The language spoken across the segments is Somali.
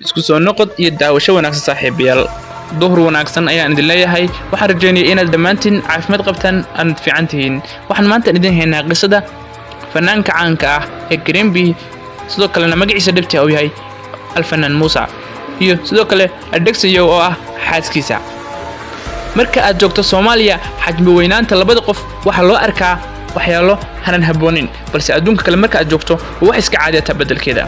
Isku soo noqod iyo daawasho wanaagsan, saaxiibayaal. Duhur wanaagsan ayaan idin leeyahay. Waxaan rajeynaya inaad dhammaantiin caafimaad qabtaan, aad fiican tihiin. Waxaan maanta idin haynaa qisada fanaanka caanka ah ee Garambi, sidoo kalena magaciisa dhabta uu yahay Alfanaan Muuse, iyo sidoo kale Adhegsayow oo ah xaaskiisa. Marka aad joogto Soomaaliya, xajmi weynaanta labada qof waxaa loo arkaa waxyaalo hanan habboonin, balse adduunka kale marka aad joogto waa wax iska caadiyata beddelkeeda.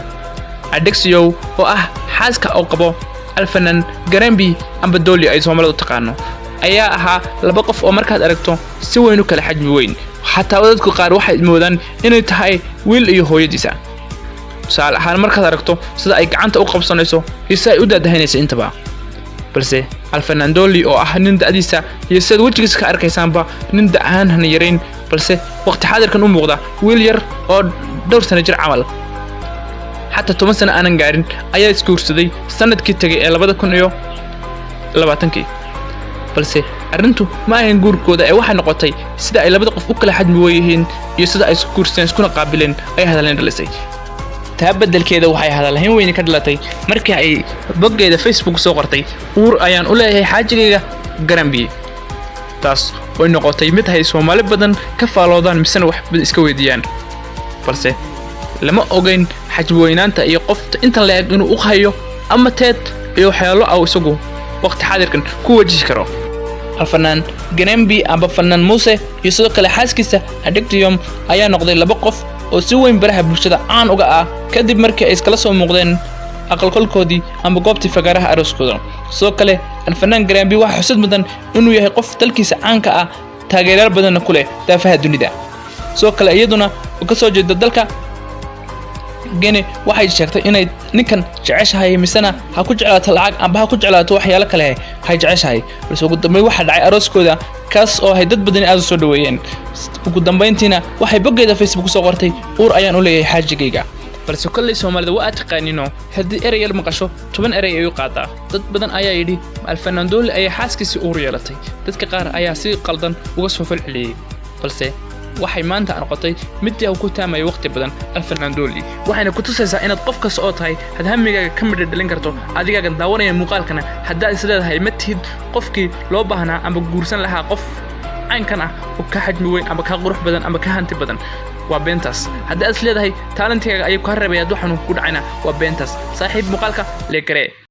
Adhegsiyow oo ah xaaska uu qabo Alfanan Garambi amba Dooli ay Soomaalidu taqaano ayaa ahaa laba qof oo markaad aragto si weyn u kala xajmi weyn. Xataa dadku qaar waxay moodaan inay tahay wiil iyo hooyadiisa. Tusaale ahaan, markaad aragto sida ay gacanta u qabsanayso iyo sida ay u daadahinayso intaba. Balse Alfanaan Dooli oo ah nin da'diisa iyo sidaad wejigiisa ka arkaysaanba nin da' ahaan hana yarayn, balse waqti xaadirkan u muuqda wiil yar oo dhowr sano jir camal, xataa 10 sano aanan gaarin, ayaa isguursaday sanadkii tegay ee 2020-kii. Balse arrintu ma ahayn guurkooda ee waxay noqotay sida ay labada qof u kala xajmi weyihiin iyo sida ay isku guursadeen iskuna qaabileen ay hadalhayn dhalisay. Taa beddelkeeda waxay hadalhayn weyni ka dhalatay markii ay boggeeda Facebook soo qortay: "Uur ayaan u leeyahay xaajigayga Garambi." Taas oy noqotay mid hay Soomaali badan ka faaloodaan misena wax iska weydiiyaan. Balse lama ogeyn xajmi weynaanta iyo qofta intan la eg inuu u hayo ama teed iyo waxyaalo aw isagu waqti xaadirkan ku wajihi karo. Alfanaan Garambi amba Fanaan Muuse iyo sidoo kale xaaskiisa Adhegtiyom ayaa noqday laba qof oo si weyn baraha bulshada caan uga ah kadib markii ay iskala soo muuqdeen aqalkolkoodii amba goobtii fagaaraha arooskooda. Sidoo kale Alfanaan Garambi waxaa xusad mudan inuu yahay qof dalkiisa caanka ah, taageerayaal badanna ku leh daafaha dunida. Sidoo kale iyaduna oo ka soo jeeda dalka Gene waxay sheegtay inay ninkan jeceshahay, misena ha ku jeclaato lacag amba ha ku jeclaato waxyaalo kale hay jeceshahay. Balse ugu dambeyn waxaa dhacay arooskooda, kaas oo ay dad badani aad u soo dhaweeyeen. Ugu dambeyntiina waxay boggeeda Facebook kusoo qortay: "Uur ayaan u leeyahay xaajigayga." Balse kolley Soomaalida waa aad taqaanino, haddii erey yar maqasho 10 erey ay u qaadaa. Dad badan ayaa yidhi Alfanaan Dooli ayaa xaaskiisii uur yeelatay. Dadka qaar ayaa si qaldan uga soo falceliyey, balse waxay maanta noqotay midii uu ku taamayo waqti badan Alfanaan Dooli. Waxayna ku tusaysaa inaad qof kasta oo tahay had hamigaaga ka midha dhalin karto. Adigaagan daawanaya muuqaalkana, haddaad is leedahay ma tihid qofkii loo baahnaa ama guursan lahaa qof caynkan ah oo ka xajmi weyn ama ka qurux badan ama ka hanti badan, waa beentaas. Haddii aad is leedahay talent igaaga ayuu kaa reebaya hadduu xanuun ku dhacayna, waa beentaas. Saaxiib, muuqaalka like garee.